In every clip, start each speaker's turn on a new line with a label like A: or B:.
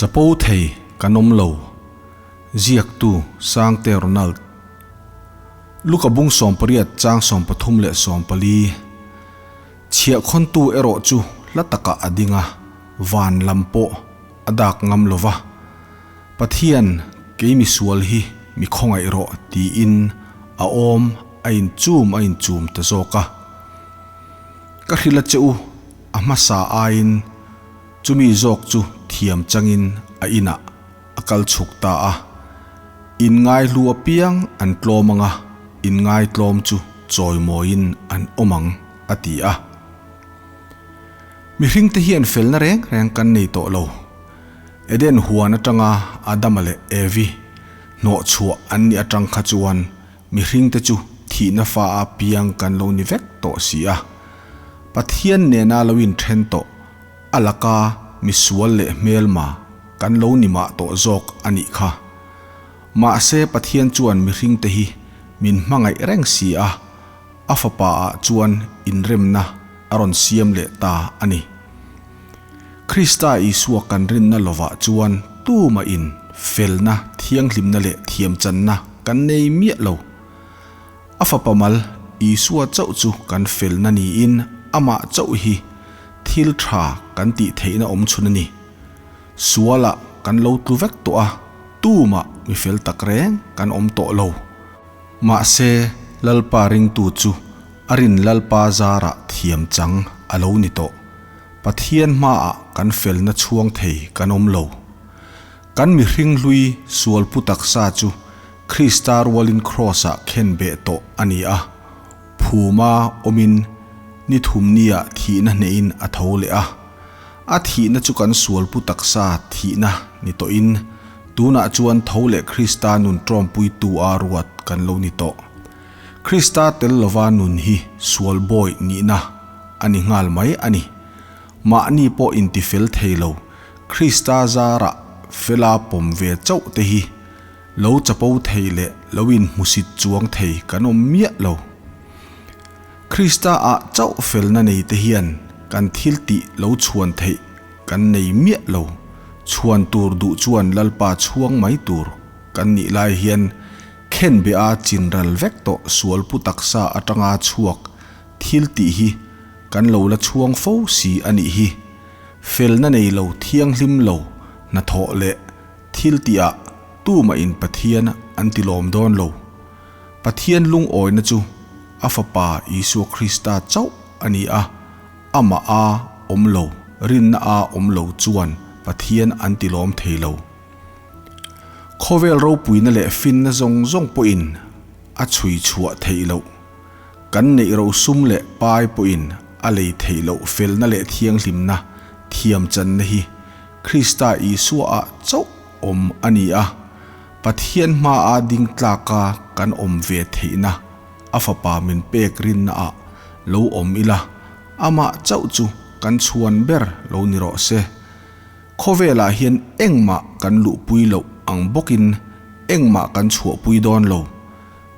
A: Chapo thei kan awm lo, ziaktu Sangte Ronald. Luka bung 18 chang 33 leh 40. Chhiahkhawntu erawh chu hla takah a ding a, van lam pawh a dak ngam lo va. Pathian, kei misual hi mi khawngaih rawh tiin a awm a inchum a inchum ta zawk a. Ka hrilh a che u, a hmasa aiin chumi zawk chu thiam changin a inah a kal chhuk ta a. Inngaihlu apiang an tlawm ang a, inngaitlawm chu chawimawiin an awm ang, a ti a. Mihringte hian felna reng reng kan nei tawh lo. Eden huan atanga Adama leh Evi hnawhchhuah an nih atang kha chuan mihringte chu thihna fa a piang kan lo ni vek tawh si a. Pathian nena lo inthen tawh a laka misual leh hmelma kan lo ni mah tawh zawk a nih kha. Mahse Pathian chuan mihringte hi min hmangaih reng si a, a fapa ah chuan inremna a rawn siam leh ta a ni. Krista Isua kan rinna lovah chuan tumah in felna, thianghlimna leh thiamchanna kan nei miah lo. A fapa mal Isua chauh chu kan felna niin amah chauh hi thil tha kan tih theihna awm chhun a ni. Sualah kan lo tlu vek tawh a, tumah mi fel tak reng kan awm tawh lo. Mahse, Lalpa ringtu chu a rin Lalpa zarah thiam chang a lo ni tawh. Pathian hmaah kan felna chhuang thei kan awm lo. Kan mihring hlui sual pu taksa chu Krista rualin Kraws-ah khen beh tawh a ni a, phuma awmin ni thumnia thihna hnehin a tho leh a. A thihna chu kan sual pu taksa thihna ni tawhin, tunah chuan tho leh Krista nun tawmpuitu a ruat kan lo ni tawh. Krista tel lova nun hi sual bawi nihna a ni nghal mai a ni. Mahni pawh intifel thei lo, Krista zarah fela pawm ve chauh te hi lo chapo thei leh lo inhmusit chuang thei kan awm miah lo. Krista ah chauh felna nei te hian kan thil tih lo chhuan theih kan nei miah lo. Chhuan tur duh chuan Lalpa chhuang mai tur kan nih lai hian khenbe a chinral vek tawh sual pu taksa atanga chhuak thil tih hi kan lo la chhuang fo si a nih hi. Felna nei lo thianghlim lo hnathawh leh thil tihah tumah in Pathian an ti lawm dawn lo. Pathian lungawina chu a Fapa Isua Krista chauh a ni a, amah a awm lo, rinna a awm lo chuan Pathian an ti lawm thei lo. Khawvel ropuina leh finna zawng zawng pawhin a chhui chhuah theih loh. Kan neih rosum leh pai pawhin a lei theih loh felna leh thianghlimna thiam channa hi Krista Isua ah chauh awm a ni a, Pathian hmaa ding tlaka kan awm ve theihna a Fapa min pek rinna ah lo awm ila, amah chauh chu kan chhuan ber lo ni rawh se. Khawvelah hian engmah kan luhpui loh ang bawkin engmah kan chhuahpui dawn lo.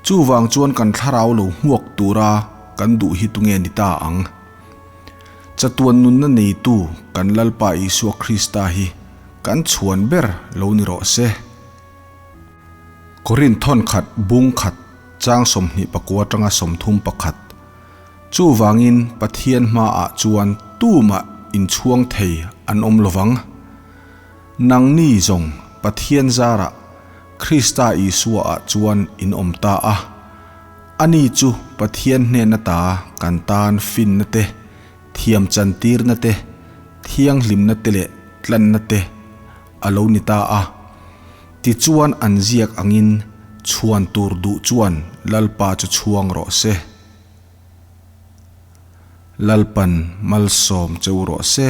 A: Chuvang chuan kan thlarau lo hmuak tura kan duh hi tunge ni ta ang? Chatuan nunna neitu kan Lalpa Isua Krista hi kan chhuan ber lo ni rawh se. Korinth thawn khat bung khat chang 24 atanga 31. Chuvangin Pathian hmaah chuan tumah inchhuang thei an awm lovang. Nangni zawng Pathian zarah Krista Isuaah chuan in awm ta a. Ani chu Pathian hnena ta kan tan finna te, thiam chantirna te, thianghlimna te leh tlanna te a lo ni ta a. Tichuan an ziak angin chhuan tur duh chuan Lalpa chu chhuang rawh se. Lalpan malsawm cheu rawh se.